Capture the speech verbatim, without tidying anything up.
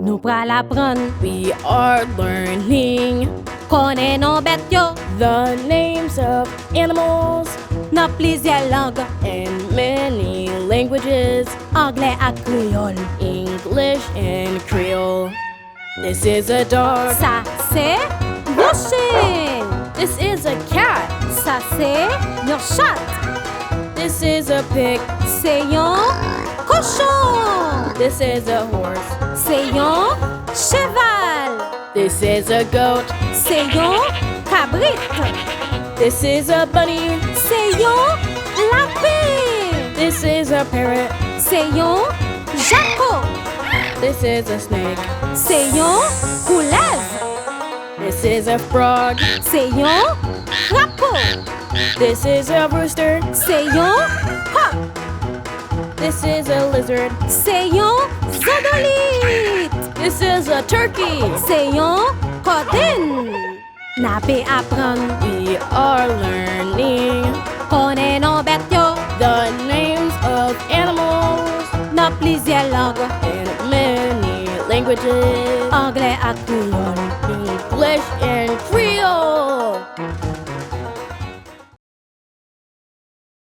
Nou pral aprann. We are learning Konnen non bèt yo. The names of animals Nan plizyè lang. In many languages Anglè ak kreyòl. English and Creole. This is a dog. Sa se yon chen. This is a cat. Sa se yon chat. This is a pig. Se yon kochon. This is a horse. Se yon cheval. This is a goat. Se yon kabrit. This is a bunny. Se yon lapin. This is a parrot. Se yon jako. This is a snake. Se yon koulèv. This is a frog. Se yon krapo. This is a rooster. Se yon kòk. This is a lizard. Se yon zandolit. This is a turkey. Se yon kodenn. N ape aprann. We are learning Konnen non bèt yo. the names of animals Nan plizyè lang. in many languages Anglè ak kreyòl. English and Creole.